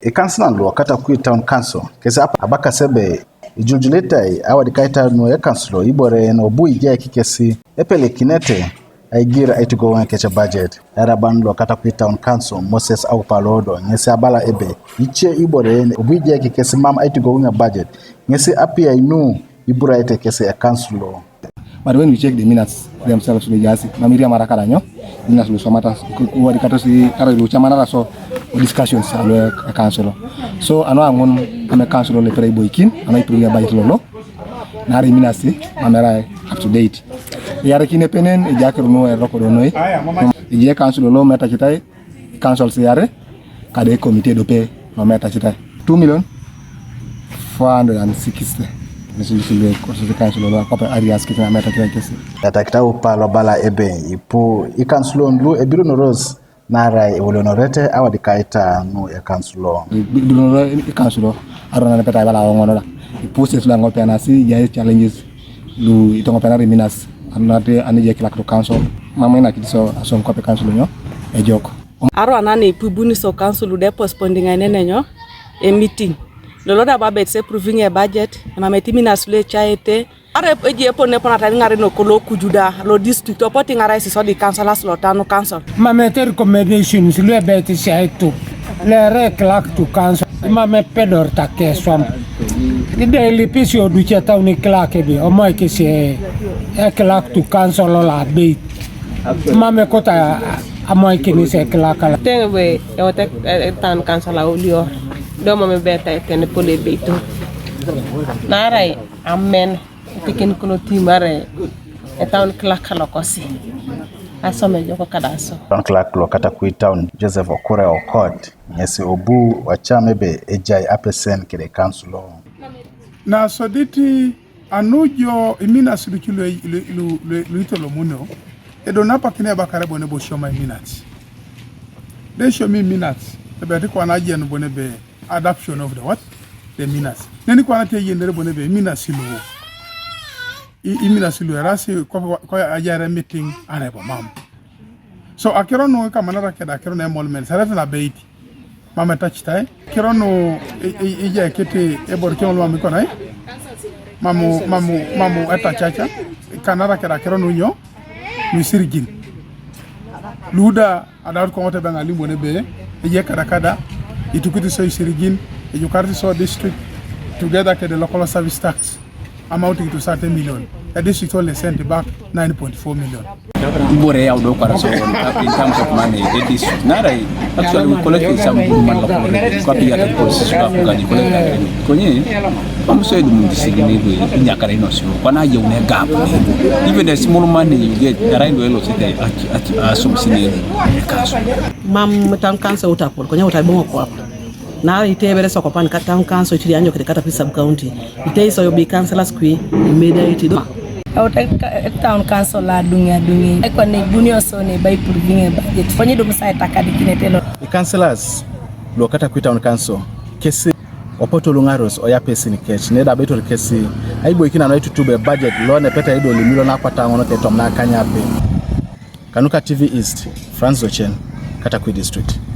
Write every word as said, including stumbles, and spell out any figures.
Ikansilan lu Katakwi Town Council kesi abakasi ebe ijuljulitai awadikaita nu ekansulo ibore yen obu ijai kesi epelekinete aigir aitugogoŋ kec budget. Eraban lo Katakwi Town Council Moses Aupalodo ŋesi abala ebe ice ibore yen obu ijai kesi mam aitugogoŋ budget ŋesi apiai nu iburaete kesi ekansulo. But when we check the minutes themselves, we just mam iriamara kada nyo minutes lu somata wadi kato si kara lu chamanara so discussions alo e council. So ano aŋun ame council le pere iboikin ano ipirunya budget lolo nari minutes mamera up to date. Yare kine penen ejake runu eroko donoi ejie council lolo meta kitai council siyare kada ekomite dope lometa kitai two million four hundred and sixty. Nisindisile kosese council lolo akope arias kitina meta kitai kesi. Etakitau pa lobala ebe ipu ikansulon lu ebirunoros narai ewolionorete awadikaita nu ekansulo. Ebirunoros ikansulo aronanepeta ibala oŋonoda ipu sesu la ŋopenasi ijai challenges lu itoŋopenari minas anunate anije kilak to council. Mama ina kidiso asom kope council nyo ejok. Aro anane ipubuni so council de postponing ainene nyo e meeting lolo da babet se proving e budget emameti minas lu echaete. Are eji epone ponata ŋare nokolo kujuda lo district opoti ŋare isiso di councilors lo tanu council. Mamete recommendations lu ebet siaitu lere clerk to council. Mam epedor takeswam. Ide ilipisi oduce town clerk ebe omoikisi e clerk to council lo abeit. Mam ekota amoikinis e clerk la. Teŋ be eote town council aulior do mam ebeta etene pole ebeitu. Narai amen etiken kulo timare etown clerk lokosi asome joko kadaso. Town clerk lo Katakwi town Joseph Okure Okot ŋesi obu ocam ebe ejai apesen kede council lo. Nasodit anujo iminas lucu luitolomunio edo napakine ebakare bon ebe osioma iminas. De siomi iminas ebet kwana ajen bon ebe adoption of the what? The minas. Neni kwana te yenere bon ebe minas lo. I, i minas lo erasi ko, ko ajare meeting are bo mam. So akiro no kamanara keda akiro na emoluments are na beiti. Mam etacitai. Akiro no ija ekete ebor kiro mam ikonai. Mamu mamu mamu etacaca. Kanara keda akiro no nyo misirigin. Luda Adaut koŋote beŋ alimon ebe eye kadakada itukit so isirigin ejukarit so district together kede local service tax amounting to thirty million. A district only sent back nine point four million. Ibore yau do kwara so in terms of money the district narai actually we collected some good money local kwa pia the policies kwa kugani collect. Konye Mam so edum disigini gwe inyakara ino sio kwana aje une gap. Even a small money you get around well site asum sine kaso. Mam town council utapol konya utabongo kwa apa. Na ite bere soko pan ka town council chiri anjo kete kata sub county. Ite iso yo bi councilors kwi immediately do. Euta town council la dungi adungi. Ekwa ne bunio so ne by proving a budget. Konye dum sa etakadi kinetelo. Councilors lo Katakwi town council kesi Opot oluŋaros oyapesin kec nedabeitor kesi aiboikin anu aitutub ebajet lo nepeta idol imilion akwata ŋun ketom nakanyape. Kanuka T V East, Franz Ochen, Katakwi District.